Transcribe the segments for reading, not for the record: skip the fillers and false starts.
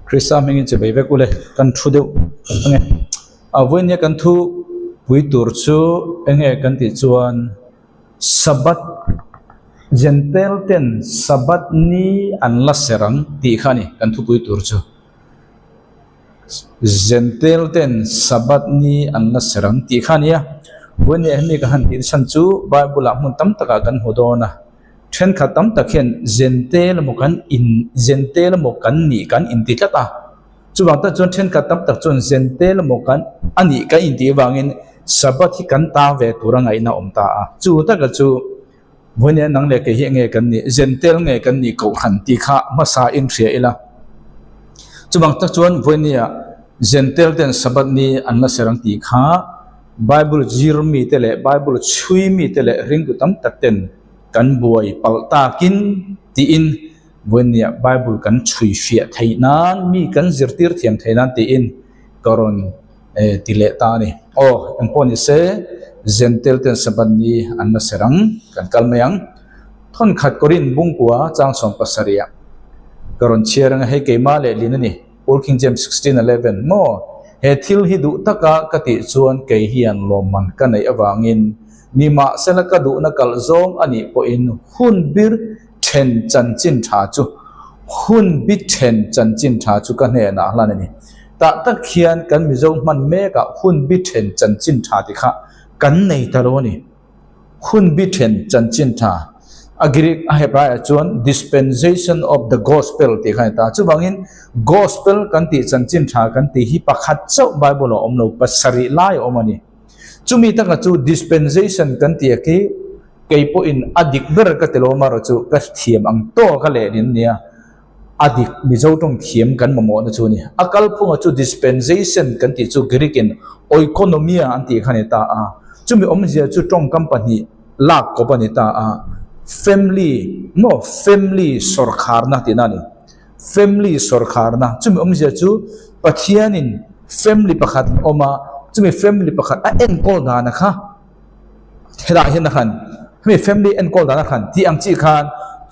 Krista hmingin che bei vek ule kan thu deuh ange a vawinia kan thu pui tur chu enge kan tih chuan Sabbath Jentail ten Sabbath ni an la ser ang tih kha a ni kan thupui tur chu. Jentail ten Sabbath ni an la ser ang tih kha a ni a, vawinia hemi ka han tih chhan chu Bible ah hmun tam takah kan hmu dawn a. Thenkhat tam tak hian Jentail emaw kan in Jentail emaw kan nih kan inti tlat a, chuvang tak chuan thenkhat tam tak chuan Jentail emaw kan a nih kan intih avangin Sabbath hi kan ta ve tur a ngaihna a awm ta a, chu taka chu vawinia nang leh kei hi enge kan nih Jentail nge kan nih kohhran tih kha hmasa in hria ila. Chuvang tak chuan vawinia Jentail ten Sabbath ni an la ser ang tih kha Bible zir mite leh Bible chhui mite leh ringtu tam tak ten kan buai palh takin tiin vawinia Bible kan chhui fiah theih nan mi kan zirtir thiam theih nan tiin ka rawn ti leh ta a ni. Aw engpawh ni se Jentail ten Sabbath ni an la ser ang kan kal mai ang. Thawnkhat Korin bungkua chang 17 ah ka rawn chhiar ang a hei keimah lehlin a ni. Old King James 16:11, Maw, he thil hi duh taka ka tih chuan kei hian lawmman ka neih avangin nimahsela ka duhna kalh zawng a nih pawhin hun bir then chanchin tha chu hun bi then chanchin tha chu ka hnenah hlan a ni. Tah tak hian kan Mizo hman mekah hun bi then chanchin tha ti kha kan nei ta lo a ni. Hun bi then chanchin tha, a Greek a Hebraiah chuan dispensation of the gospel tih kha a ni ta. Chuvangin gospel kan tih chanchin tha kan tih hi pakhat chauh Bible ah a awm lo, pasarih lai a awm a ni. Chumi taka chu dispensation kan tih a khi kei pawhin a dik ber ka ti lo amaherawh chu ka thiam ang tawk a leh nin nia. A dik, Mizo tawng thiam kan mamawhna chu a ni. A kalphunga chu dispensation kan tih chu Greek in oikonomia an tih kha a ni ta a. Chumi awmzia chu tawngkam pahnih lak kawp a ni ta a. Family maw family sawrkharna tihna a ni. Family sawrkharna. Chumi awmzia chu Pathianin family pakhat an awm a, chumi family pakhat a enkawl dana kha Helai hian a hran, hemi family enkawl dan a hran tih ang chi khan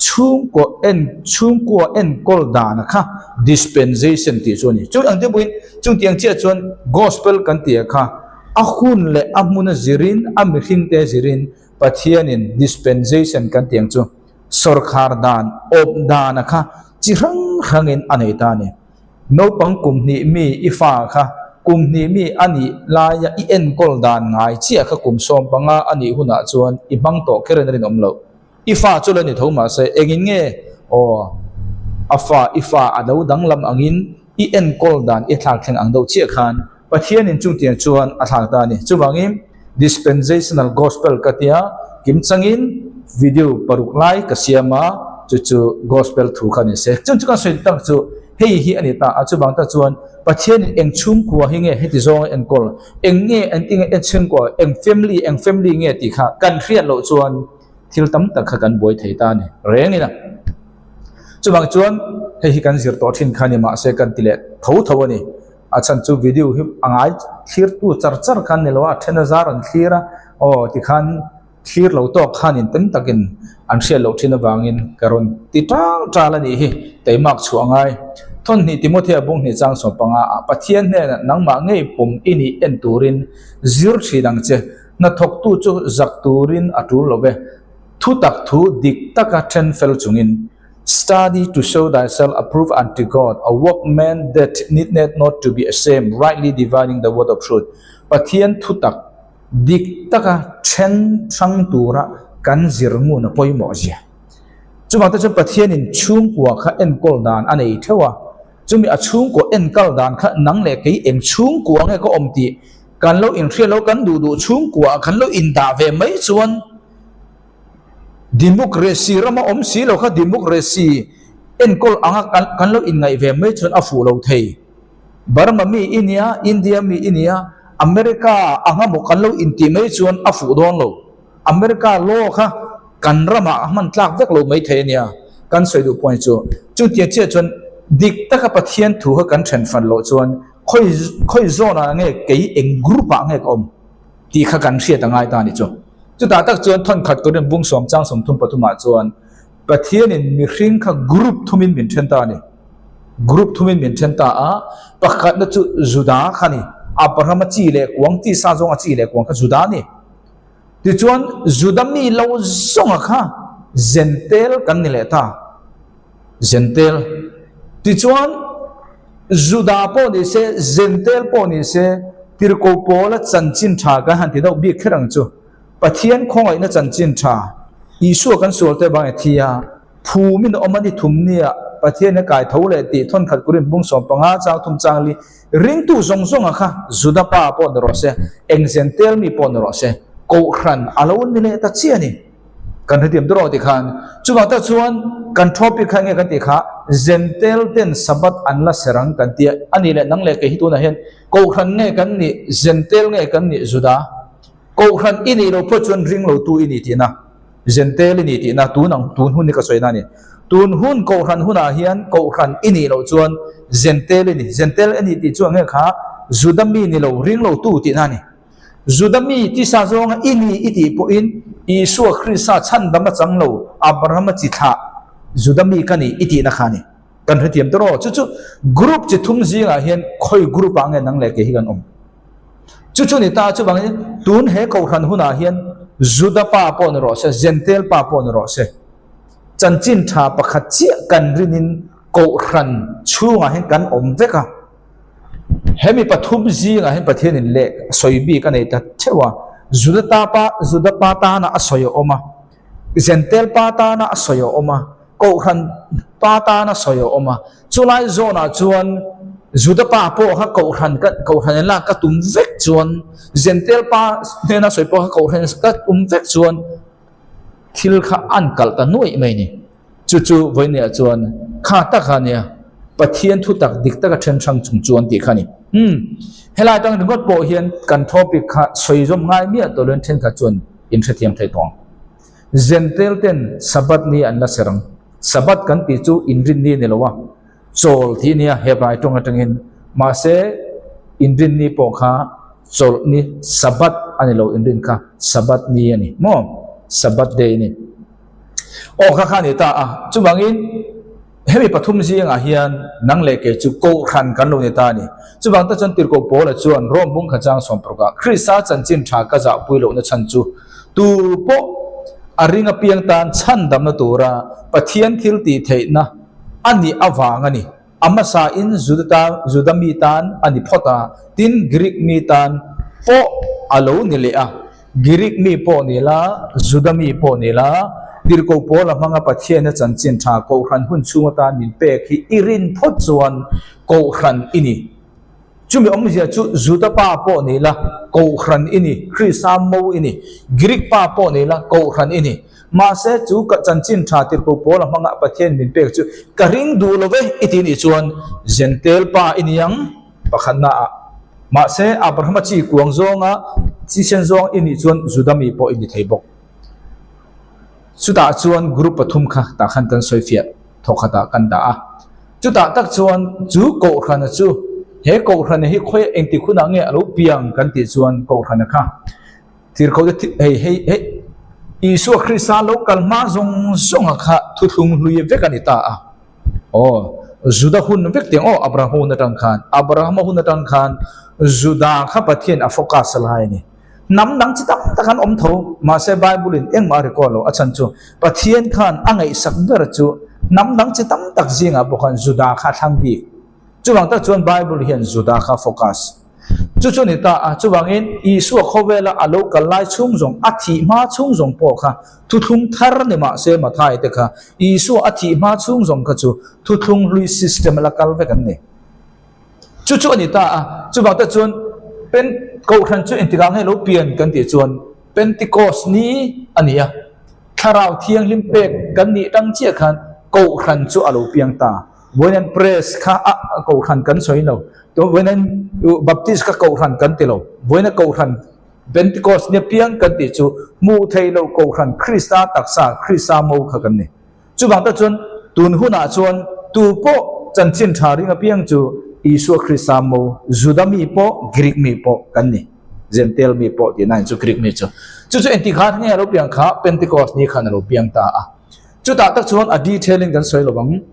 chhungkaw en chhungkua enkawl dan kha dispensation tih chu a ni. Chu ang te pawhin chung tih ang chiah chuan gospel kan tih ah kha a hun leh a hmuna zirin a mihring te zirin Pathianin dispensation kan tih ang chu sawrkhar dan awp dan a kha chi hrang hrangin a nei ta a ni. Naupang kum hnih mi i fa kha kum hnih mi a nih laia i enkawl dan ngai chiah kha kum 15 a nih hunah chuan i hmang tawh kher in a rinawm loh. I fa chu la ni tho mahse engin nge aw a fa i fa a lo danglam angin i enkawl dan i thlak thleng ang deuh chiah khan Pathianin chungtiang chuan a thlak ta a ni. Chuvangin Dispensational Gospel ka tia kimchangin video paruk lai ka siam a, chu chu Gospel thu kha ni se. Chung chu kan sawi tak chu hei hi a ni ta a, chuvang tak chuan Pathianin eng chhungkua hi nge heti zawnga enkawl, eng nge an ti nge chhungkua, eng family, eng family nge tih kha kan hriat loh chuan thil tam tak kha kan buai thei ta a ni rengin a. Chuvang chuan hei hi kan zir tawh thin kha ni mahse kan ti leh tho tho a ni. A chhan chu video hi a ngai thlirtu char char khan ni lo a, a then a zar an thlir a, aw tikhan thlir lo tawk khanin tam takin an hriat loh thin avangin ka rawn ti tal tal a nih hi, teimak chhuah a ngai. Thawnhnih Timothea bunghnih chang 15 ah Pathian hnenah nangmah ngei pawm i nih en turin zir thin ang che, hnathawktu chu zak turin a tul lo ve, thutak thu dik taka then fel chungin. Study to show thyself approved unto God, a workman that needeth not to be ashamed, rightly dividing the word of truth. Pathian thutak dik taka then hrang tura kan zir ngun a pawimawh zia. Chuvang te chuan Pathianin chhungkua kha enkawl dan a nei theuh a, chumi a chhungkua enkawl dan kha nang leh kei eng chhungkua nge ka awm tih kan lo inhriat lo, kan duh duh chhungkua ah kan lo indah ve mai chuan Democracy rama awm si lo kha democracy enkawl anga kan kan lo inngaih ve mai chuan a fuh lo thei. Burma mi i nia, India mi i nia, America anga maw kan lo intih mai chuan a fuh dawn lo. America law kha kan ramah a hman tlak vek lo mai thei a nia. Kan sawi duh point chu chutiang chiah chuan dik taka Pathian thu kha kan then fan loh chuan khawi khawi zawnah nge kei eng group ah nge ka awm? Tih kha kan hriat a ngai ta a ni chu. Chutah tak chuan thawn khat Korin bung sawm chang 33 ah chuan Pathianin mihring kha group thumin min then ta a ni. Group thumin min then ta a, pakhatna chu Juda kha ni. Abrahama chi leh kuang tisa zawnga chi leh kuang kha Juda a ni. Tichuan Juda mi lo zawnga kha Zentel kan ni leh ta. Zentel. Tichuan Juda pawh ni se, Zentel pawh ni se, Tirhkoh Paula chanchin tha kan han ti deuh bik kher ang chu. Pathian khawngaihna chanchin tha, Isua kan sualte bang e thi a, Phumin awm a ni thum nia Pathian a kai tho leh tih thawnkhat Korin bung 15 chang thum chang li ringtu zawng zawnga kha Juda pa pawh ni rawh se, eng Zentel mi pawh ni rawh se, Kohhran a lo ni leh ta chiah a ni. Kan hrethiam tur aw tikhan chuvang tak chuan kan topic kha enge kan tih kha Zentel ten Sabbath an la ser ang kan tia a nih leh nang leh kei hi tunah hian Kohhran nge kan nih Zentel nge kan nih Juda Kohhran i nih loh phawt chuan ring lotu i ni tihna. Zentel i ni tihna tun ang tun hun hi ka sawi na a ni. Tun hun Kohhran hunah hian Kohhran i nih loh chuan Zentel i ni. Zentel i ni tih chu ang nge kha Juda mi ni lo, ring lo tu tihna a ni. Juda mi tisa zawnga i ni i tih pawhin Isua Krista chhandam a chang lo, Abrahama chi thlah Juda mi ka ni i tihna kha a ni. Kan hrethiam tawh rawh. Chu chu group chi thum zingah hian khawi group ah nge nang leh kei hi kan awm? Chu chu ni ta chuvangin tun he Kohhran hunah hian Juda pa pawh ni rawh se, Zentel pa pawh ni rawh se, chanchin tha pakhat chiah kan rinin Kohhran chhungah hian kan awm vek a. Hemi pathum zingah hian Pathianin leh sawi bik a nei ta theuh a, Juda ta pa, Juda pa tana a sawi a awm a, Zentel pa tana a sawi a awm a, Kohhran pa tana sawi a awm a. Chulai zawnah chuan Juda pa pawh kha Kohhran ka Kohhran in lak ka tum vek chuan Zentel pa hnena sawi pawh kha Kohhran ka tum vek chuan thil kha an kalh ta nuaih mai a ni. Chu chu vawinia chuan kha tak a nia Pathian thu tak dik taka then hrang chung chuan tih kha a ni. Umm helai atang ringawt pawh hian kan topic kha sawi zawm ngai miah tawh loin thenkhat chuan in hrethiam thei tawh ang. Zentel ten Sabbath ni an la ser ang. Sabbath kan tih chu inrin ni a ni lo a, chawl tih a nia Hebrai tawng atangin. Mahse inrin ni pawh kha chawlh ni Sabbath a ni lo inrin kha Sabbath ni a ni maw? Sabbath day a ni. Aw kha kha a ni ta a, chuvangin Hemi pathum zingah hian nang leh kei chu Kohhran kan lo ni ta a ni. Chuvang te chuan Tirhkoh Paula chuan Rome bung kha chang sawmparukah Krista chanchin tha ka zahpui lohna chhan chu tu pawh a ring apiang tan chhandamna tura Pathian thil tih theihna a nih avang a ni. A hmasain Juda tan, Juda mi tan a ni phawt a, tin Greek mi tan pawh a lo ni leh a. Girik mi pawh ni la, Juda mi pawh ni la, Tirhkoh Paula hmanga Pathianna chanchin tha Kohhran hun chhung atan min pek hi i rin phawt chuan Kohhran i ni. Chumi awmzia chu Juda pa pawh ni la, Kohhran i ni, Krista mo i ni. Girik pa pawh ni la, Kohhran i ni. Mahse chu ka chanchin tha Tirhkoh Paula hmanga Pathian min pek chu ka ring duh lo ve i ti nih chuan Zentel pa i ni ang. Pakhatna ah. Mahse, Abrahama chi kuang zawnga thisen zawng i nih chuan Juda mi pawh i ni thei bawk. Chutah chuan group pathum kha tah khan kan sawi fiah thawkhatah kan dah a. Chutah tak chuan chu Kohhrana chu he Kohhrana hi khawi engtik hunah nge a lo piang kan tih chuan Kohhrana kha Tirhkohte hei hei hei Isua Krista lo kal hma zawng zawnga kha thuthlung hlui vek a ni ta a. Aw, Juda hun vek tiang aw, Abrahama hun atang khan, Abrahama hun atang khan Juda kha Pathian a focus a lai a ni. Hnam dang chi tam tak an awm tho, mahse Bible in engmah a record lo, a chhan chu Pathian khan a ngaihsak ber chu hnam dang chi tam tak zingah pawh khan Juda kha a thlang bik. Chuvang tak chuan Bible hian Juda kha focus. Chu chu ni ta a, chuvangin Isua khawvela a lo kal lai chhung zawng, a thih hma chhung zawng pawh kha thuthlung thar ni mah se Mathai te kha Isua a thih hma chhung zawng kha chu thuthlung hlui system a la kal vek an ni. Chu chu a ni ta a, chuvang te chuan Pen Kohhran chu engtikah nge lo pian kan tih chuan Pentecost ni a ni a, Thlarau Thianghlim pek kan nih tang chiah khan Kohhran chu a lo piang ta. Vawiin press kha a Kohhran kan sawi lo. Vawiin Baptist kha Kohhran kan ti lo. Vawiin Kohhran Pentecost nia piang kan tih chu hmuh theih loh Kohhran Krista taksa, Krista mo kha kan ni. Chuvang tak chuan tun hunah chuan tu pawh chanchin tha ring apiang chu Isua Krista mo, Juda mi pawh, Greek mi pawh kan ni. Gentile mi pawh tihna in chu Greek mi chu. Chu chu engti khan nge a lo piang kha Pentecost ni khan a lo piang ta a. Chutah tak chuan a detail in kan sawi lo ang.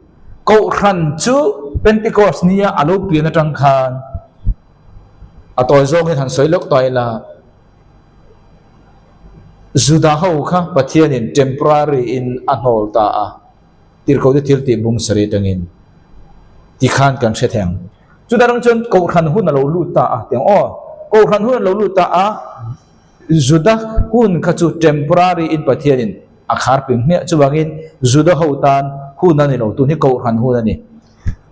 Kohhran chu. Pentecost nia a lo pian atang khan a tawi zawngin han sawi lawk ta ila, Juda ho kha Pathianin temporary in a hnawl ta a, tirhkohte thil tih bung sarih atangin tikhan kan hre thei ang. Chuta rang chuan Kohhran hun a lo lut ta a, tiang aw, Kohhran hun a lo lut ta a, Juda hun kha chu temporary in Pathianin a khar ping hmiah chuvangin Juda ho tan hun a ni lo, tun hi Kohhran hun a ni.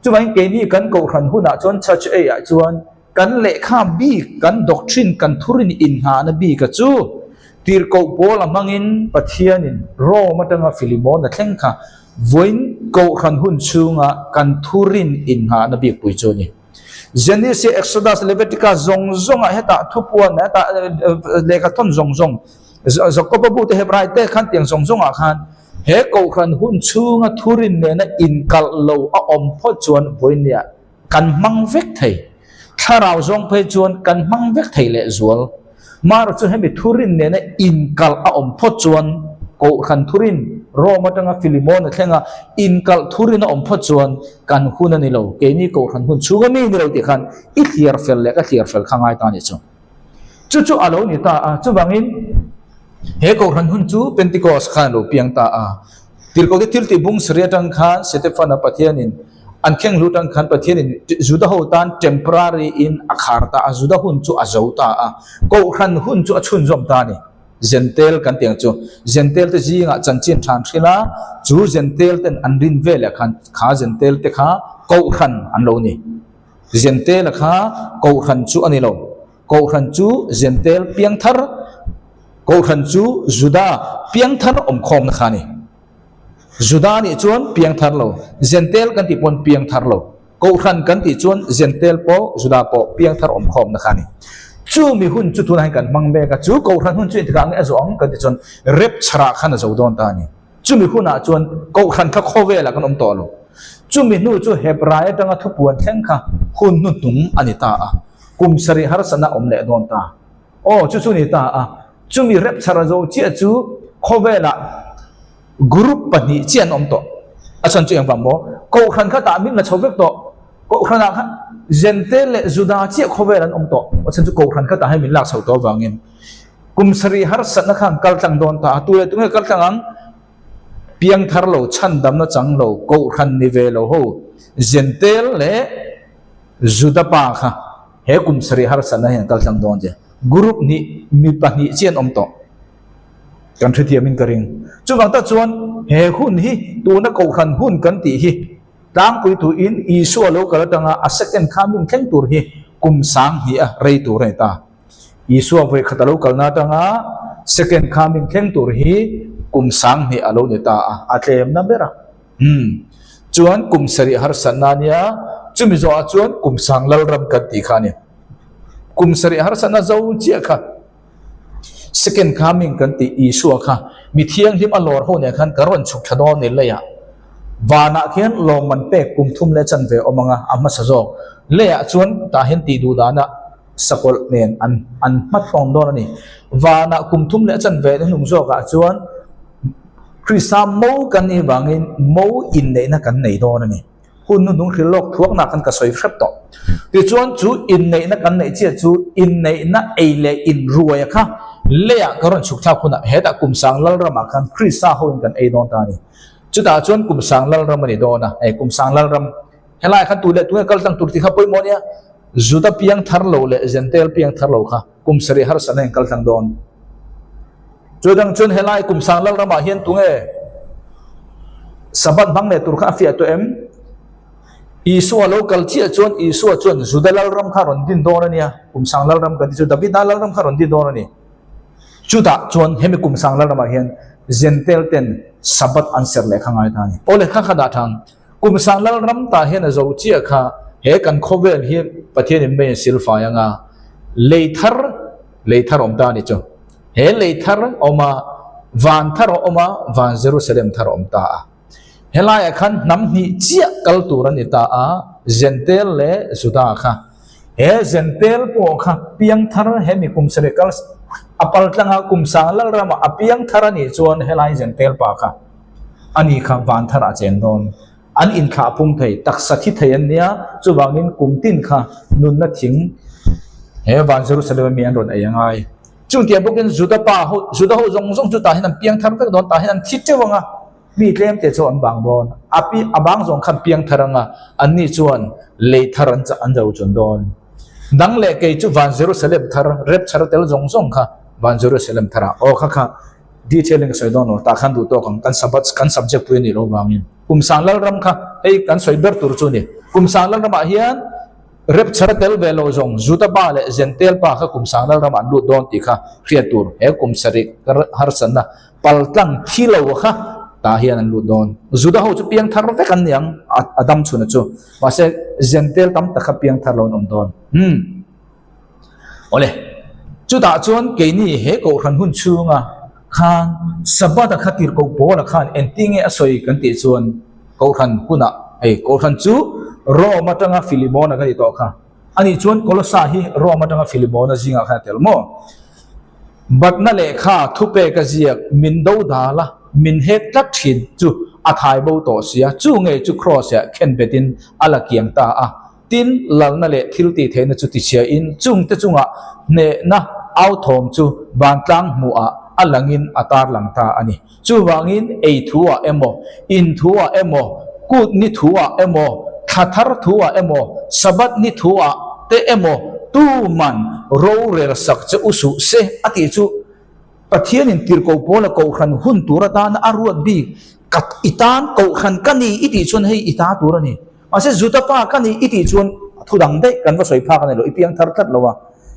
Chuvangin keini kan Kohhran hunah chuan Church A ah chuan Kan lehkha bik, kan doctrine, kan thurin inngahna bika chu tirhkoh pawl a hmangin Pathianin Rome atanga Philemon a thleng kha vawiin kohhran hun chhunga kan thurin inngahna bikpui chu a ni. Genesis, Exodus, Leviticus zawng zawngah hetah thupuan, hetah lehkha thawn zawng zawng, Jakoba bu te Hebrai te khan tiang zawng zawngah khan he kohhran hun chhunga thurin nena inkalh lo a awm phawt chuan vawiin Kan hmang vek thei. Thlarau zawng phei chuan kan hmang vek thei lehzual. Mara chu hemi thurin nena inkalh a awm phawt chuan Kohhran thurin Rome atanga Philemon a thleng a, inkalh thurin a awm phawt chuan kan hun a ni lo. Keini Kohhran hun chhunga mi ni lo tih khan i thliar fel leh ka thliar fel kha ngai ta a nih chu. Chu chu a lo ni ta a, chuvangin he Kohhran hun chu Pentecost khan a lo piang ta a. Tirhkohte thil tih bung sarih atang khan Setefana Pathianin an kheng hlu atang khan Pathianin Juda ho tan temporary in a khar ta a, Juda hun chu a zo ta a, Kohhran hun chu a chhunzawm ta a ni. Zentel kan tih ang chu Zentel te zingah chanchin than hrilh a, chu Zentel ten an rin veleh khan kha Zentel te kha Kohhran an lo ni. Zentel a kha Kohhran chu a ni lo. Kohhran chu Zentel piangthar, Kohhran chu Juda piangthar awmkhawmna kha a ni. Juda nih chuan piangthar lo, Zentel kan tih pawn piangthar lo. Kohhran kan tih chuan Zentel pawh Juda pawh piangthar awmkhawmna kha a ni. Chu mi hun chu tunah hian kan hmang mek a, chu Kohhran hun chu engtikah nge a zawh ang kan tih chuan Rapture-ah khan a zo dawn ta a ni. Chumi hunah chuan Kohhran kha khawvelah kan awm tawh lo. Chumi hnu chu Hebrai atanga thupuan thleng kha hun hnuhnung a ni ta a, kum sarih harsatna a awm leh dawn ta. Aw, chu chu ni ta a. Chumi rapture a zo chiah chu khawvelah group pahnih chiah an awm tawh. A chhan chu engvang maw? Kohhran kha tah min la chho vek tawh. Kohhranah khan Jentail leh Juda chiah khawvel an awm tawh. A chhan chu Kohhran kha tah hian min lak chho tawh avangin. Kum sarih harsatna khan kal tlang dawn ta a, tu leh tunge kal tlang ang? Piang thar lo, chhandamna chang lo, kohhran ni ve lo ho, Jentail leh Juda pa kha he kum sarih harsatna hian kal tlang dawn che. Group hnih, mi pahnih chian awm tawh. Kan hrethiamin ka ring. Chuvang tak chuan he hun hi tuna kohhran hun kan tih hi tlangpui tuin Isua lo kal atanga a second coming thleng tur hi kum sang hnih a rei tur a ni ta. Isua vawi khat a lo kalna atanga second coming thleng tur hi kum sang hnih a lo ni ta a, a tlemna ber a. Umm. Chuan kum sarih harsatna a nia, chumi zawhah chuan kum sang lalram kan tih kha a ni. Kum sarih harsatna zo chiah kha second coming kan tih Isua kha mi thianghlim a lawr ho nen khan ka rawn chhuk tha dawn ni leiah. Vanah khian lawmman pek kum thum leh chanve awm anga a hmasa zawk. Leiah chuan tah hian tih duh danah sakawlh nen an an hmathlawm dawn a ni. Vanah kum thum leh a chanve na hnung zawkah chuan Krista mo kan nih vangin mo inneihna kan nei dawn a ni. Hun hnuhnung hril lawk thuakna khan ka sawi hrep tawh. Tichuan chu inneihna kan neih chiah chu inneihna ei leh inruaia kha leiah ka rawn chhuk thlak hunah hetah kum sang Lalramah khan Krista hoin kan ei dawn ta a ni. Chutah chuan kum sang Lalram a ni dawn a, hei kum sang Lalram helaiah khan tu leh tunge kal tlang tur tih kha pawimawh a nia. Juda piang thar lo leh Jentail piang thar lo kha kum sarih harsatna in kal tlang dawn. Chu dang chuan helai kum sang lal ramah hian tunge Sabbath hmang leh tur kha a fiah tawh em? Isua lo kal chiah chuan Isua chuan Juda lal ram kha rawn din dawn a nia, kum sang lal ram kan ti chu Davida lal ram kha rawn din dawn a ni. Chutah chuan hemi kum sang lal ramah hian Jentail ten Sabbath an serh leh kha ngai ta a ni. Aw lehkha kha dah thang. Kum sang lal ram tah hian a zo chiah kha he kan khawvel hi Pathianin mei a sil fai anga lei thar lei thar awm ta a ni chu. He lei thar awm a, van thar a awm a, van Jerusalem thar a awm ta a. Helaiah khan hnam hnih chiah kal tur a ni ta a, Jentail leh Juda kha. He Jentail pawh kha piang thar he mi kum sarih kal a pal tlanga kum sang lal ramah a piang thar a nih chuan helai Jentail pa kha a ni kha van thar ah cheng dawn. An inthlah phung thei, taksa thi thei an nia, chuvangin kum tin kha nunna thing he van Jerusalem a mi an rawn ei a ngai. Chungtiang bawkin Juda pa ho, Juda ho zawng zawng chu tah hian an piang thar vek dawn, tah hian an thi teuh ang a, mi tlem te chu an bang dawn. A pi, a bang zawng khan piang thar ang a, anni chuan lei thar an an zo chun dawn. Nang leh kei chu van Jerusalem thar, rapture tel zawng zawng kha van Jerusalem tharah, aw kha kha detail in ka sawi dawn lo, tah khan duh tawk ang, kan sabbath, kan subject pui a nih loh vangin. Kum sang Lalram kha hei kan sawi ber tur chu a ni. Kum sang Lalramah hian rapture tel ve lo zawng Juda pa leh Jentail pa kha kum sang Lalramah an lut dawn tih kha hriat tur. He kum sarih harsatna paltlang thi lo kha tah hian an lut dawn. Juda ho chu piang thar vek an ni ang a dam chhuna chu. Mahse Jentail tam tak kha piang thar lo an awm dawn. Umm. Awle, chutah chuan keini he kohhran hun chhunga khan Sabbath-a kha tirhkoh Paula khan engtinge a sawi kan tih chuan kohhran hunah hei kohhran chu Rome atanga Philemon-a ka ti tawh kha. Ani chuan Kolosa hi Rome atanga Philemon-a zingah khan a tel maw? Batna lehkha thupek a ziak min do dal a, min hek tlat thin chu a thai bo tawh sia, chu ngei chu Kraws-ah khenbetin a la kiang ta a. Tin, lalna leh thil tih theihna chu tichhiain chungte chungah hnehna authawm chu vantlang hmuhah a langin a tarlang ta a ni. Chuvangin ei thuah emaw, in thuah emaw, kut ni thuah emaw, thla thar thuah emaw, Sabbath ni thuah te emaw tuman rorel sak che u suh se a tih chu Pathianin tirhkoh Paula kohhran hun tur atana a ruat bik ka i tan kohhran ka ni i tih chuan hei i ta tur a ni. Mahse Juda pa ka ni i tih chuan thu dang daih kan va sawi phak a ni lo, i piang thar tlat lo a.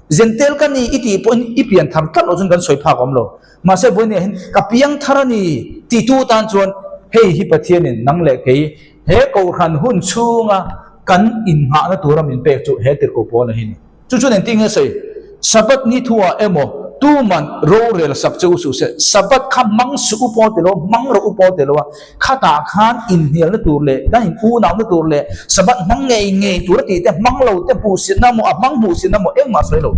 Zentel ka ni i tih pawhin i pian thar tlat loh chuan kan sawi phak a awm lo. Mahse vawiin hian ka piang thar a ni titu tan chuan hei hi Pathianin nang leh kei he kohhran hun chhunga kan innghahna tura min pek chu he tirhkoh pawl a hi ni. Chu chuan engtin nge sawi? Sabbath ni thuah emaw tuman rorel sak che u suh se, Sabbath kha hmang suh u pawl tilo, hmang rawh u pawl tilo a, khatah khan inhnialna tur leh kan in unauna tur leh Sabbath hmang ngei ngei tur a tih te, hmang lo te hmuhsitna maw, a hmang hmuhsitna maw engmah sawi lo.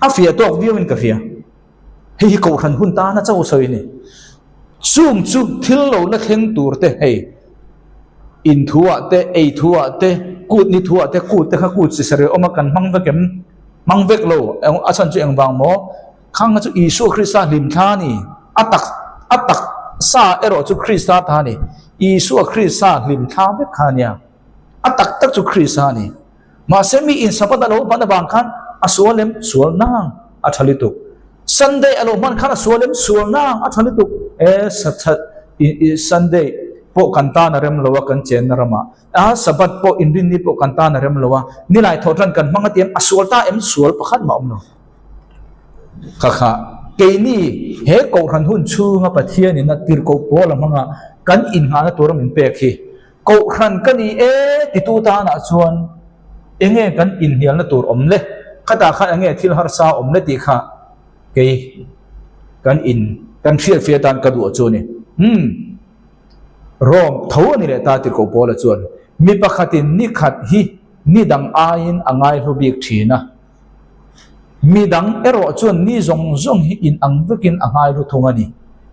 A fiah tawk viau in ka hria. Hei hi kohhran hun tana chauh sawi a ni. Chung chu thil lo la thleng tur te hei in thuah te, ei thuah te, kut ni thuah te, kut te kha kut chi sarih awm a kan hmang vek em? Hmang vek lo. A chhan chu engvang maw? Khang kha chu Isua Krista hlimthla a ni. A tak a tak sa erawh chu Krista ta a ni. Isua Krista hlimthla vek kha a nia. A tak tak chu Krista a ni. Mahse mi in Sabbath a lo hman avang khan a sual em? Sual nang a tha lutuk. Sunday a lo hman khan a sual em? Sual nang a tha lutuk. E Sunday pawh kan tan a rem lo a kan chenna ramah. A Sabbath pawh inrinni pawh kan tan a rem lo a. Nilai thawh tan kan hmang a ti em? A sual ta em? Sual pakhat mah awm lo. Kha kha keini he kohhran hun chhunga Pathianin a tirhkoh pawl a hmanga kan innghahna tura min pek hi Kohhran ka ni e titu tanah chuan enge kan inhnialna tur awm le, khatah khan enge thil harsa awm le tih kha kei kan in kan hriatfiah atan ka duh chu a ni. Umm Rome tho a ni leh ta tirhkoh Paula chuan mi pakhatin ni khat hi ni dang aiin a ngaihlu bik thin a, mi dang erawh chuan ni zawng zawng hi inang vekin a ngaihlu thung a ni.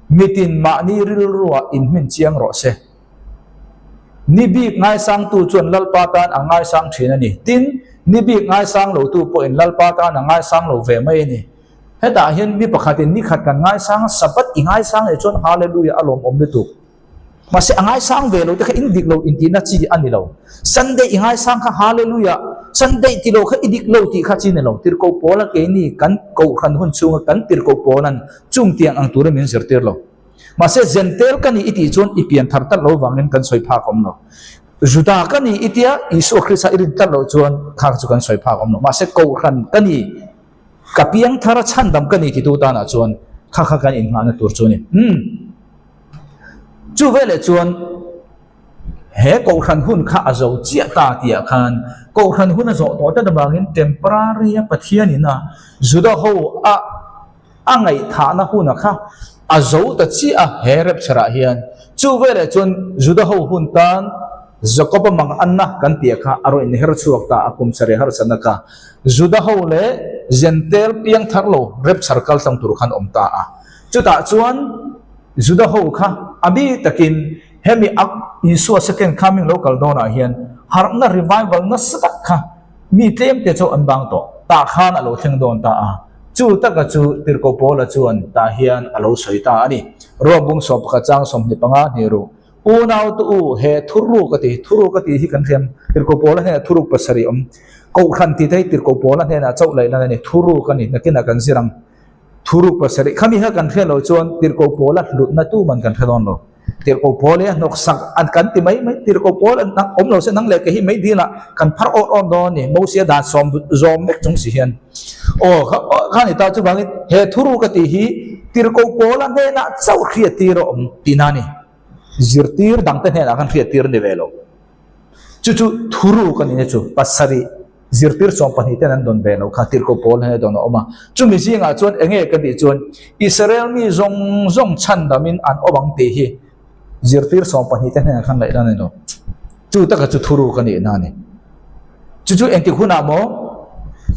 Mitin mahni rilruah inhmin chiang rawh se. Ni bik ngaisangtu chuan Lalpa tan a ngaisang thin a ni. Tin, ni bik ngaisang lotu pawhin Lalpa tan a ngaisang lo ve mai a ni. Hetah hian mi pakhatin ni khat kan ngaisang a, Sabbath i ngaisang leh chuan Hallelujah a lawmawm lutuk. Mahse a ngaisang ve lo te kha in dik lo intihna chi a ni lo. Sunday i ngaisang kha Hallelujah, Sunday ti lo kha i dik lo tih kha chi ni lo. Tirhkoh Paula keini kan kohhran hun chhunga kan tirhkoh Paula'n chungtiang ang turin min zirtir lo. Mahse, Zentel ka ni i tih chuan i pian thar tlat lo vangin kan sawi phak awm lo. Juda ka ni i tia Isua Krista i rin tlat loh chuan kha chu kan sawi phak awm lo. Mahse, Kohhran ka ni, ka piang thar a chhandam ka ni titu tanah chuan kha kha kan innghahna tur chu a ni. Umm. Chu veleh chuan he Kohhran hun kha a zo chiah ta tihah khan Kohhran hun a zawh tawh tlat avangin temporary-a Pathianin a Juda ho a A ngaihthahna huna kha a zo ta chiah a he rapture-ah hian. Chu veleh chuan Juda ho hun tan Jakob-a mang anna kan tih kha a rawn inher chhuak ta a, kum sarih harsatna kha Juda ho leh Jentail piang thar lo rapture kal tlang tur khan awm ta a. Chutah chuan Juda ho kha a bi takin. Hemi a Isua second coming lo kal dawnah hian harhna revival nasa tak kha mi tlem te chu an bang tawh. Tah khan a lo thleng dawn ta a. Chu taka chu Tirhkoh Paula chuan tah hian a lo sawi ta a ni. Rom bung 11 chang 25 hnih ruh. Unau te u, he thuruk a ti, thuruk a tih hi kan hriam Tirhkoh Paula hnenah thuruk pasarih awm. Kohhran tih te hi Tirhkoh Paula hnenah chauh laih lan a ni. Thuruk a ni, nakinah kan zir ang. Thuruk pasarih khami kha kan hriat loh chuan Tirhkoh Paula hlutna tu man kan hre dawn lo. Tirhkoh Paul hi a hnawk sak an kan ti mai mai. Tirhkoh Paul an awm lo se nang leh kei hi mai dil ah kan phar awr awr dawn a ni. Mosia dan sawm zawm vek chung si hian. Aw kha kha ni ta chuvangin he thuruk a tih hi Tirhkoh Paula hnenah chauh hriattir a awm tihna a ni. Zirtir dangte hnenah khan hriattir a ni ve lo. Chu chu thuruk a ni na chu pasarih zirtir 12 ten an dawn ve lo kha Tirhkoh Paul hnena dawn a awm a. Chumi zingah chuan eng nge ka tih chuan Israel mi zawng zawng chhandamin an awm ang tih hi zirtir 12 te hnenah khan ngaihdan a ni lo. Chu taka chu thuruk a nihna a ni. Chu chu engtik hunah maw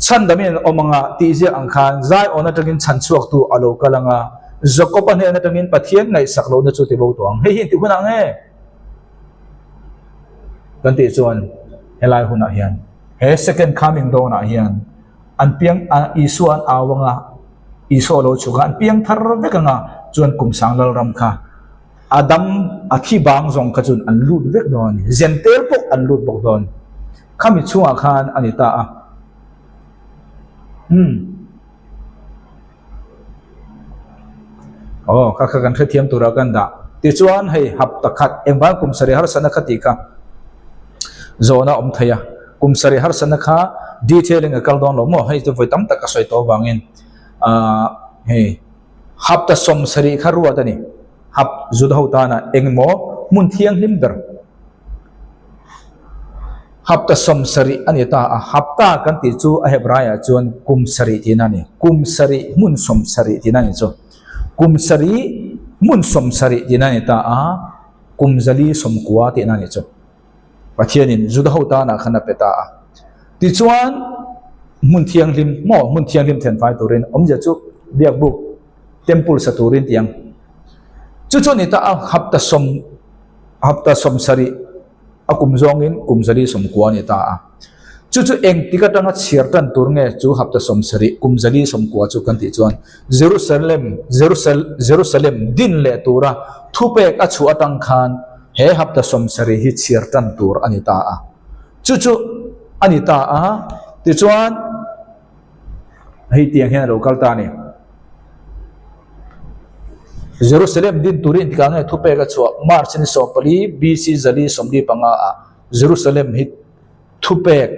chhandamin an awm anga tih ziak ang khan Zion atangin chhan chhuaktu a lo kal anga Jakob-a hnen atangin Pathian ngaihsak lohna chu ti bo tawh ang. Hei hi engtik hunah nge? Kan tih chuan helai hunah hian he second coming dawnah hian an piang Isua an au anga Isua lo chhuk a an piang thar vek anga chuan kum sang lalram kha a dam a thi bang zawng kha chuan an lut vek dawn a ni zentel pawh an lut bawk dawn khami chhungah khan a ni ta a umm. Aw, kha kha kan hrethiam tura kan dah. Tichuan hei hapta khat engvang kum sarih harsatna kha tih kha zawhna awm thei a. Kum sarih harsatna kha detailing a kal dawn lo maw? Hei chu vawi tam tak ka sawi tawh avangin ah hei hapta 70 kha ruat a ni. Hap Juda ho tana engemaw hmun thianghlim ber. Hapta 70 a ni ta a, hapta kan tih chu a Hebraiah chuan kum sarih tihna a ni. Kum sarih hmun 70 tihna a ni chu. Kum sarih hmun 70 tihna a ni ta a, kum 490 tihna a ni chu. Pathianin Juda ho tanah khan a pe ta a. Tichuan hmun thianghlim maw hmun thianghlim thenfai turin awmzia chu biakbuk temple sa turin tih ang. Chu chu a ni ta a, hapta sawm hapta 70 a kum zawngin kum 490 a ni ta a. Chu chu engtik atanga chhiar tan tur nge chu hapta 70 kum 490 chu kan tih chuan Jerusalem Jerusalem din leh tura thupek a chhuah atang khan he hapta 70 hi chhiar tan tur a ni ta a. Chu chu a ni ta a. Tichuan hei tiang hian a lo kal ta a ni. Jerusalem din turin tikah nge thupek a chhuah March ni 14 BC 445 ah Jerusalem hi thupek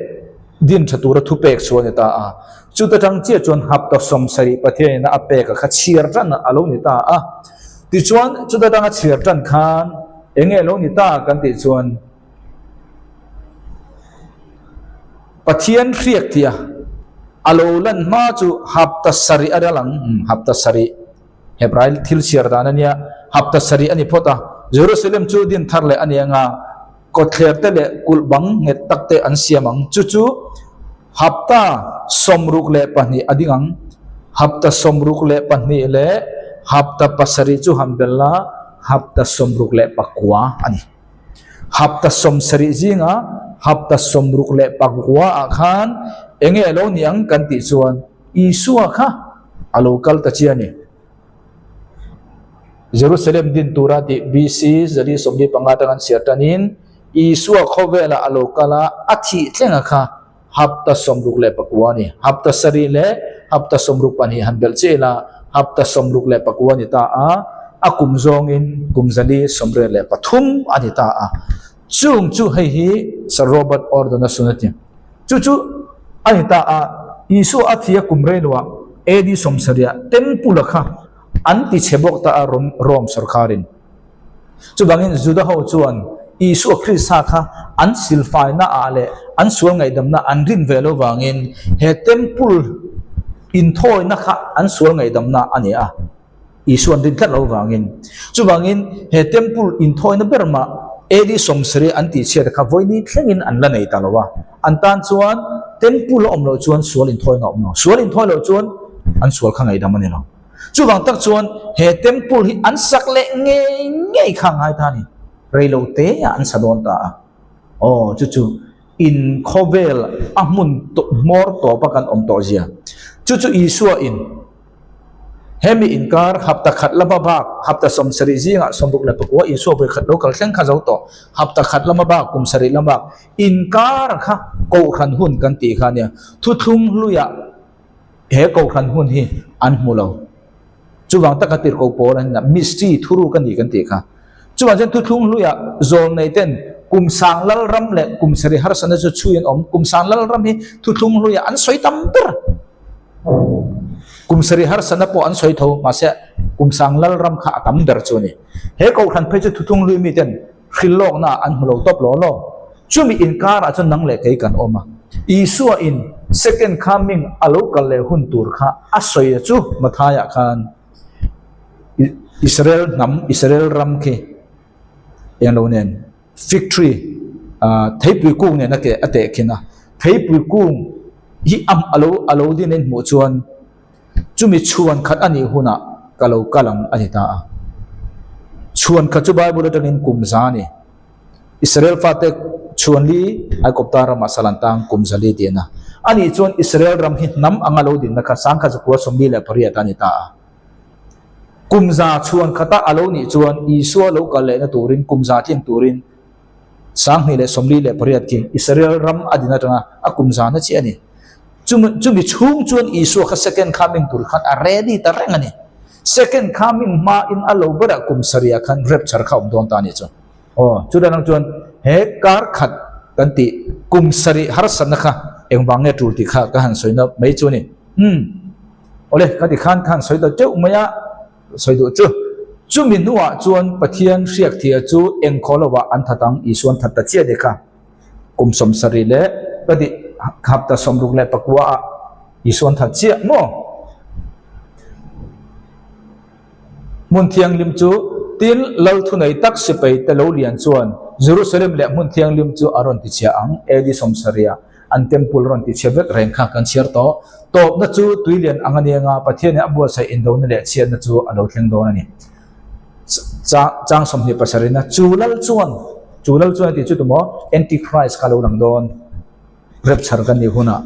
din tha tura thupek chhuah a ni ta a. Chuta tang chiah chuan hapta 70 Pathianin a pek a kha chhiar tan a lo ni ta a. Tichuan chuta tanga chhiar tan khan eng nge lo ni ta kan tih chuan Pathian hriak tia a lo lan hma chu hapta sarih a ral ang. Hapta sarih Hebrai thil chhiar dan a nia. Hapta sarih a ni phawt a. Jerusalem chu din thar leh a ni anga kawtthler te leh kulh bang nghet tak te an siam ang. Chu chu hapta 62 a ding ang. Hapta 62 leh hapta 7 chu han bel a, hapta 69 a ni. Hapta 70 zinga hapta 69 ah khan eng nge lo ni ang kan tih chuan Isua kha a lo kal ta chiah a ni. Jerusalem din tura tih BC 445 atanga an chhiar tanin Isua khawvelah a lo kal a, a thih thlenga kha hapta 69 a ni. Hapta sarih leh hapta 62 han belh chiah ila hapta 69 a ni ta a, a kum zawngin kum 483 a ni ta a. Chung chu hei hi Sir Robert Ordon a sun a ti. Chu chu a ni ta a, Isua a thi a kum reiloah AD 70 ah temple a kha an ti chhe bawk ta a Rome sorkarin. Chuvangin Juda ho chuan Isua Krista kha an silfaina ah leh an sual ngaihdamna an rin ve lo vangin he temple inthawina kha an sual ngaihdamna a ni a, Isua an rin tlat lo vangin. Chuvangin he temple inthawina ber mah AD 70 an tihchhiat kha vawini thlengin an la nei ta lo a. An tan chuan temple a awm loh chuan sual inthawina a awm lo. Sual inthawi loh chuan an sual kha ngaihdam a ni lo. Chuvang tak chuan he temple hi an sak leh ngei ngei kha a ngai ta a ni. Rei lo te ah an sa dawn ta a. Aw, chu chu in khawvel a hmun hmawr tawpa kan awm tawh zia. Chu chu Isua in hemi inkar hapta khat lama bak hapta 70 zingah 64 Isua vawi khat lo kal thleng kha zo tawh. Hapta khat lama bak kum sarih lama bak inkar kha kohhran hun kan tih kha nia. Thuthlung hluiah he kohhran hun hi an hmu lo. Chuvang taka tirhkoh pawl an inah mystery thuruk a ni kan tih kha. Chuvang chuan thuthlung hluiah zawl nei ten kum sang lal ram leh kum sarih harsatna chu chhui an awm. Kum sang lal ram hi thuthlung hluiah an sawi tam ber. Kum sarih harsatna pawh an sawi tho mahse kum sang lal ram kha a tam ber chu a ni. He kohhran phei chu thuthlung hlui miten Hrilh lawkna an hmu lo tawp law law. Chumi inkarah chuan nang leh kei kan awm a. Isua in second coming a lo kal leh hun tur kha a sawi a chu Mathaiah khan Israel hnam, Israel ram khi eng lo nen fig tree theipui kung nen a ke a tehkhin a. Theipui kung hi am a lo a lo din in hmuh chuan Chumi chhuan khat a nih hunah ka lo kal ang a ti ta a. Chhuan khat chu Bible atangin kum za a ni. Israel fate chhuan li Aikawpta ramah sal an tang kum za li tih a. A nih chuan Israel ram hi hnam anga lo dinna kha 1948 a ni ta a. Kum za chhuan khata a lo nih chuan Isua lo kal lehna turin kum za tling turin 2048 khi Israel ram a din atanga a kum zana chiah a ni. Chumi chumi chhung chuan Isua kha second coming tur khan a ready ta reng a ni. Second coming hma in a lo berah kum sarih ah khan rapture kha a awm dawn ta a nih chu. Aw, chu dan ang chuan he kar khat kan tih kum sarih harsatna kha engvang nge tul tih kha ka han sawi na mai chu a ni. Umm, awle ka ti khan ka han sawi ta teuh mai a. Sawi duh chu, chumi hnuah chuan Pathian hriakthia chu engkhaw lovah an that ang, Isuan that ta chiah dek a. Kum 70 leh ka tih hapta 69 ah Isuan that chiah maw? Hmun thianghlim chu, tin, Lal thunei tak sipai te lo lian chuan Jerusalem leh hmun thianghlim chu a rawn tichhia ang, AD 70 ah. An temple rawn ti chhe vek reng kha kan chhiar tawh. Tawpna chu tuilian ang a ni anga Pathianin a buatsaih indona leh chhiatna chu a lo thleng dawn a ni. Chang 27 ina chu lal chuan, chu lal chuan a tih chu tumaw Antichrist kha a lo lang dawn. Rapture kan nih hunah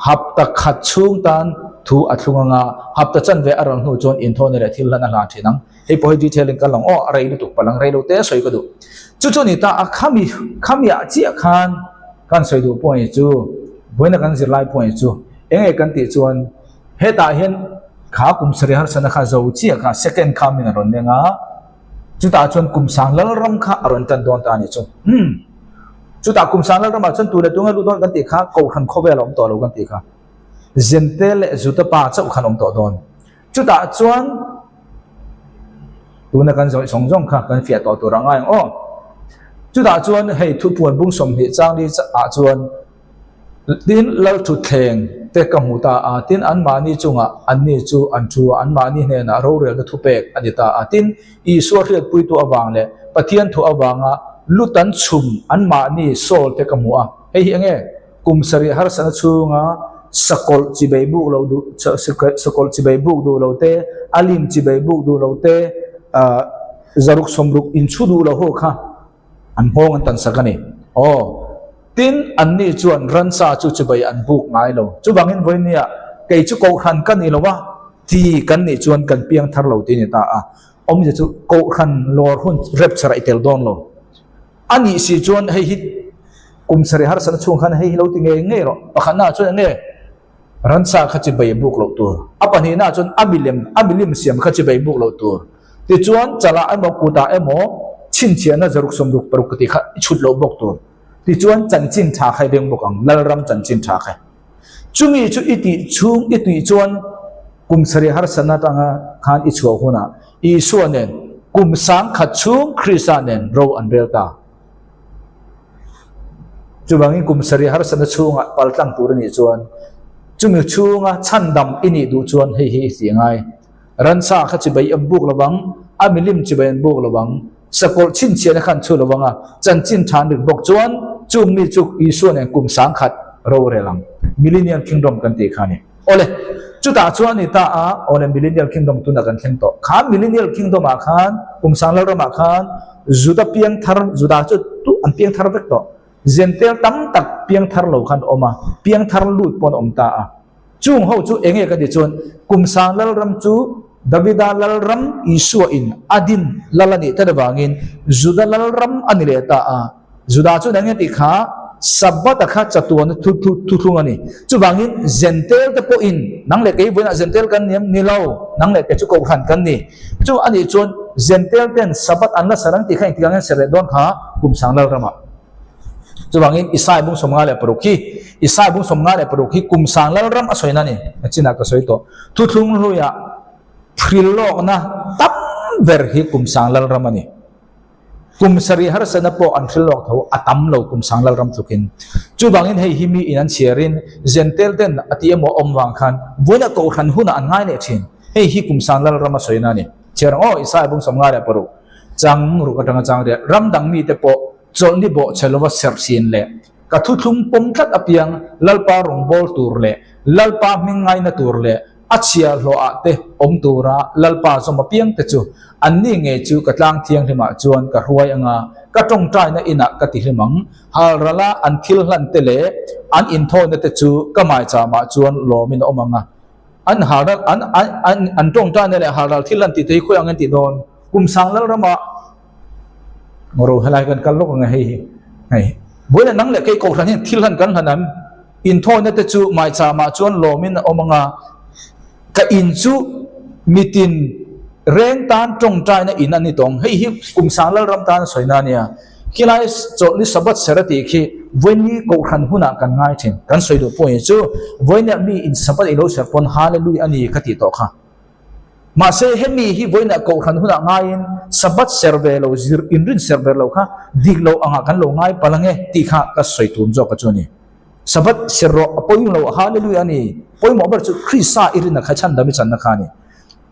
hapta khat chhung tan thu a thlung anga hapta chanve a rawn hnu chuan inthawhna leh thil hlan a hlan thin ang. Hei pawh hi detail in ka lang aw, a rei lutuk palh ang, rei lo te sawi ka duh. Chu chu ni ta a khami khami ah chiah khan kan sawi duh pawh hi chu vawiina kan zirlai pawh hi chu eng nge kan tih chuan hetah hian kha kum sarih harsatna kha zo chiah kha second coming a rawn leng a, chutah chuan kum sang lalram kha a rawn tan dawn ta a ni chu. Umm chutah kum sang lalram ah chuan tu leh tu nge lut dawn kan tih kha kohhran khawvel a awm tawh lo kan tih kha Zente leh Juda pa chauh khan a awm tawh dawn. Chutah chuan tuna kan zawih zawng zawng kha kan fiah tawh tur a ngai ang aw. Chutah chuan hei thupuan bung 20 chang li ah chuan tin lal thutthleng te ka hmu ta a, tin anmahni chungah anni chu an thu a, anmahni hnenah rorelna thupek a ni ta a, tin Isua hriatpuitu avang leh Pathian thu avanga lutan chhum anmahni sawl te ka hmu a, hei hi enge? Kum sarih harsatna chhunga sakawlh chibei buk lo duh sakawlh chibei buk duh lo te, a lim chibei buk duh lo te, zaruk sawmruk inchhu duh lo ho kha an nghawng an tan sak a ni. Aw, tin anni chuan ransa chu chibei an buk ngai lo. Chuvangin vawinia kei chu kohhran ka ni lo a, ti kan nih chuan kan piang thar lo ti a ni ta a. Awmzia chu kohhran lawr hun rapture ah i tel dawn lo. A nih si chuan hei hi kum sarih harsatna chhung khan hei hi lo ti ngei ngei rawh. Pakhatnaah chuan enge ransa kha chi bei buk loh tur. A pahnihnaah chuan a milem a milim siam kha chi bei buk loh tur. Tichuan chalah emaw kutah emaw chhinchhiahna zaruk 66 ka tih kha i chhut loh bawk tur. Tichuan chanchin tha kha i beng bawk ang, Lalram chanchin tha kha. Chumi chu i tih chhung i tih chuan kum sarih harsatna atanga khan i chhuah hunah Isua nen kum 1000 chhung Krista nen ro an rel ta. Chuvangin kum sarih harsatna chhungah paltlang tur a nih chuan chumi chhunga chhandam i nih duh chuan hei hi i tih ngai. Ransa kha chibai an buk lovang, a milim chibai an buk lovang, sakawlh chhinchhiahna kha an chhu lovang a, chanchin tha an rik bawk chuan chung mi chu Isua nen kum 1000 ro rel ang. Millennial Kingdom kan tih kha a ni. Awle, chutah chuan a ni ta a, awle Millennial Kingdom tunah kan thleng tawh. Kha Millennial Kingdom ah khan. Kum sang lal ramah khan Juda piang thar, Juda chu tu an piang thar vek tawh. Zentel tam tak piang thar lo khan awm a, piang thar lut pawh an awm ta a. Chung ho chu enge ka ti chuan kum sang lal ram chu Davida lal ram Isua in a din lal a nih tlat avangin Juda lal ram a ni leh ta a. Juda chuan enge tih kha Sabbath a kha chatuan thu thu thuthlung a ni. Chuvangin Zentel te pawhin nang leh kei vawiinah Zentel kan ni em? Ni lo, nang leh kei chu Kohhran kan ni. Chu a nih chuan Zentel ten Sabbath an la ser ang tih kha engtik ang hian ser leh dawn kha kum sang lal ramah. Chuvangin Isai bung 56 hi Isai bung 56 hi kum sang lal ram a sawina a ni. A chinah ka sawi tawh. Thuthlung hluiah hril lawkna tam ber hi kum sang lal ram a ni. Kum sarih harsatna pawh an hril lawk tho a tam lo kum sang lal ram tlukin. Chuvangin hei hi mi in an chhiarin Zentel ten a ti emaw awm vang khan vawiina kohhran hunah an ngai leh thin. Hei hi kum sang lal ram a sawina a ni. Chhiar ang aw Isai bung 56 chang ruk atanga chang riat ram dang mite pawh chawlhni bawh chhe lova serh sin leh ka thuthlung pawm tlat apiang Lalpa rawngbâwl tur leh Lalpa hming ngaina tur leh a chhiahhlawhah te awm tura Lalpa zawm apiang te chu anni ngei chu ka tlang thianghlimah chuan ka hruai anga ka tawngtaina inah ka tihlim ang. Halrala an thil hlan te leh an inthawina te chu ka maichamah chuan lawmin a awm ang a. An halral an an an tawngtaina leh halral thil hlan tih te hi khawi ang an tih dawn? Kum sang Lalramah Ngawro helai kan kal lawk ang e hei hi. Hei. Vawiin nang leh kei kohhran hian thil hlan kan hlan am. Inthawina te chu maicham ah chuan lawmin a awm ang a. Ka in chu mitin reng tan tawngtaina in a ni tawng. Hei hi kum sang lalram tan a sawina a nia. Khilai chawlhni Sabbath ser a tih khi vawiinni kohhran hunah kan ngai thin. Kan sawi duh pawh hi chu vawiinah mi in Sabbath i lo ser pawn Hallelujah a ni ka tih tawh kha. Mahse, hemi hi vawiinah kohhran hunah ngaiin Sabbath ser ve lo, zir inrin ser ber lo kha dik lo angah kan lo ngai palh ange tih kha ka sawi tun zawk a chu a ni. Sabbath ser rawh a pawimawh lo, Hallelujah a ni. Pawimawh ber chu Krista i rinna kha chhandam i channa kha a ni.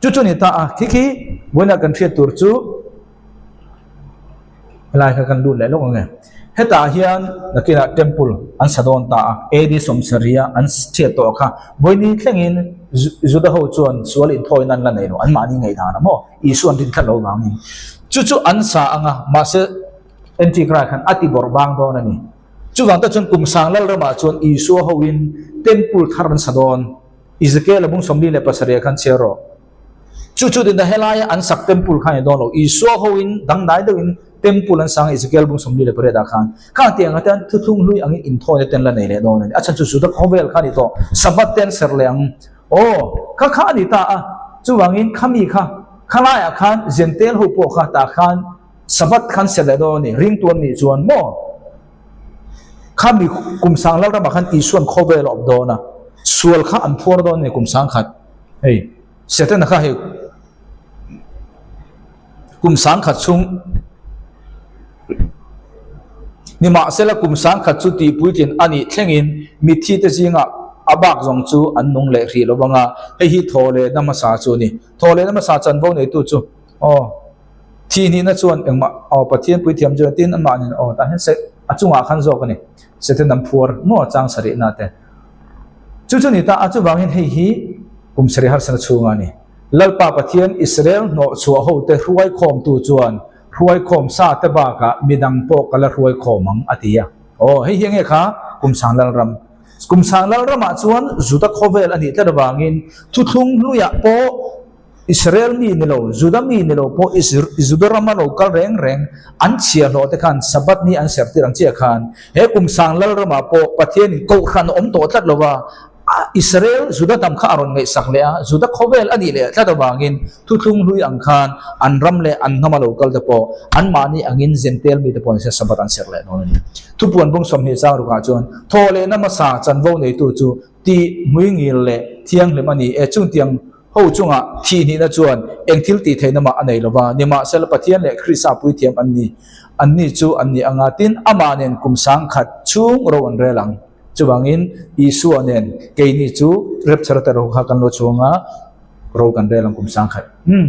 Chu chu a ni ta a, khi khi vawiinah kan hriat tur chu Helai kha kan lut leh lawk ang e. Hetah hian nakinah temple an sa dawn ta a, AD sawmsarih a an chhiat tawh kha vawiini thlengin Juda ho chuan sual inthawina an la nei lo, anmahni ngaihdan a maw? Isua an rin tlat lo vangin. Chu chu an sa ang a, mahse Antichrist khan a ti bawrh bang dawn a ni. Chuvang te chuan kum sang lal ramah chuan Isua hoin temple thar an sa dawn. Ezekiel a bung 47 ah khan chhiar rawh. Chu chu dinna helaia an sak temple kha a ni dawn lo. Isua hoin dangdai deuhin temple an sang Ezekiel bung 48 ah khan. Khang tiang ah te an thuthlung hlui angin inthawina te an la nei leh dawn a ni. A chhan chu Juda khawvel kha a ni tawh. Sabbath te an ser leh ang. Aw, kha kha a ni ta a. Chuvangin khami kha, khalaiah khan Gentile ho pawh kha tah khan Sabbath khan ser leh dawn a ni. Ringtu an nih chuan maw? Khami kum sang lal ramah khan Isuan khawvel a awm dawn a. Sual kha an phuar dawn a ni kum sang khat. Hei Setana kha hei kum 10,000 chhung nimahsela kum 10,000 chu tihpuitlin a nih thlengin mitthi te zingah a bak zawng chu an nung leh hrih lo vang a, hei hi thaw lehna hmasa chu a ni. Thaw lehna hmasa chanvo neitu chu aw thi hnihna chuan engmah aw Pathian puithiam chu tin amahnin aw tah hian a chungah khan zawk a ni. Setana an phuar maw chang sarihna te. Chu chu ni ta a, chuvangin hei hi kum sarih harsana chhunga a ni. Lalpa Pathian Israel hnawhchhuah hote hruaikhawmtu chuan hruaikhawm sa te bakah midang pawh ka la hruaikhawm ang a ti a. Aw, hei hi enge kha kum sang lalram. Kum sang lalramah chuan Juda khawvel a nih tlat avangin thuthlung hluiah pawh Israel mi ni lo, Juda mi ni lo pawh Juda rama lo kal reng reng an chhiahhlawh te khan Sabbath ni an sertir ang chiah khan he kum sang lal ramah pawh Pathianin kohhran a awm tawh tlat lo va, Israel Juda hnam kha a rawn ngaihsak leh a, Juda khawvel a nih leh tlat avangin thuthlung hlui ang khan an ram leh an hnama lo kal te pawh anmahni angin Gentile mite pawh nise Sabbath an ser leh dawn a ni. Thupuan bung 20 chang rukah chuan thawhlehna hmasa chanvo neitu chu tih hmuingil leh thianghlim a ni e, chungtiang Ho chungah thih hnihna chuan eng thil tih theihna mah a nei lo va, nimahsela Pathian leh Krista puithiam an ni. Anni chu an ni anga tin amah nen kum 10,000 chhung ro an rel ang. Chuvangin Isua nen keini chu rapture te ro kha kan lo chhung a, ro kan rel ang kum 10,000. Umm.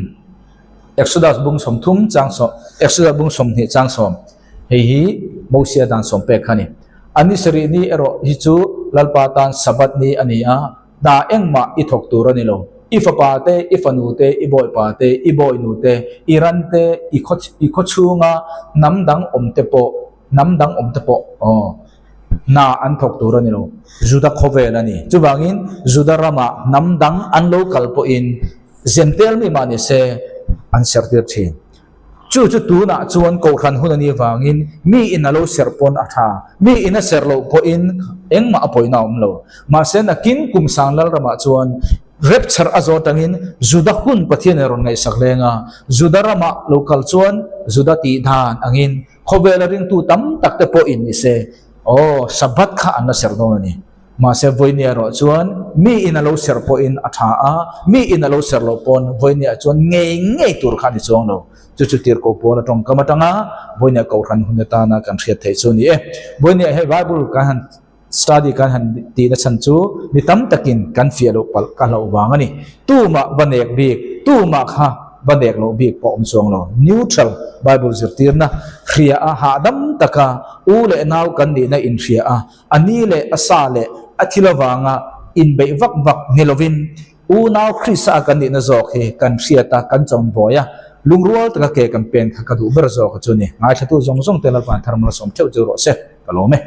Exodus bung 30 chang sawm, Exodus bung 20 chang sawm. Hei hi Mosia dan sawm pek kha a ni. A ni sarih ni erawh hi chu Lalpa tan Sabbath ni a ni a, Hna engmah i thawk tur a ni lo. I fapa te, i fanu te, i bawipa te, i bawinu te, i ran te, i khaw i khaw chhunga hnam dang awm te pawh, hnam dang awm te pawh, aw, hna an thawk tur a ni lo. Juda khawvel a ni. Chuvangin Juda ramah hnam dang an lo kal pawhin Zentel mi mah ni se an serhtir thin. Chu chu tunah chuan kohhran hun a nih vangin mi in a lo serh pawn a tha, mi in a serh loh pawhin engmah a pawina a awm lo. Mahse nakin kum sang Lalramah chuan rapture a zawh atangin Juda hun Pathian in a rawn ngaihsak leng a, Juda ramah lo kal chuan Juda tih dan angin khawvela ringtu tam tak te pawhin ni se, aw, Sabbath kha an la serh dawn a ni. Mahse vawinia erawh chuan mi in a lo serh pawhin a tha a, mi in a lo serh loh pawn vawinia chuan ngei ngei tur kha a ni chuang lo. Chu chu tirhkoh pawl a tawngkam atanga vawinia kohhran hun atana kan hriat theih chu a ni e. Vawinia hei Bible kan han study kan han tihna chhan chu mi tam takin kan fiah loh palh ka hlauh vang a ni. Tumah va nek bik, tumah kha va nek loh bik pawh awm chuang lo. Neutral Bible zirtirna hria a hahdam taka u leh nau kan nihna inhria a, A ni leh a sa leh a thil avanga inbeih vak vak ni lovin unau Krista a kan nihna zawk hi kan hriat a, kan chawmbawi a, lungrual taka ke kan pen kha ka duh ber zawk a chu ni. Ngaithlatu zawng zawng te Lalpan thar malsawm theuh chu rawh se, ka lawm e.